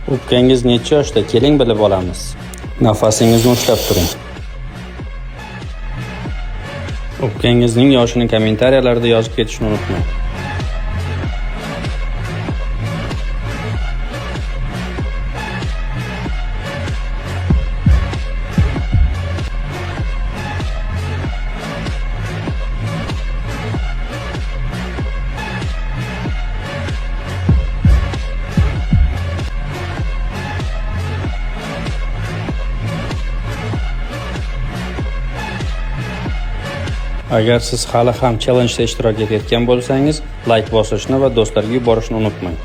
Ukangiz necha yoshda? Keling bilib olamiz. Nafasingizni ushlab turing. Ukangizning yoshini kommentariyalarda yozib ketishni unutmang. Agar siz hali ham challenge da ishtirok etayotgan bo'lsangiz, like bosishni va do'stlarga yuborishni unutmang.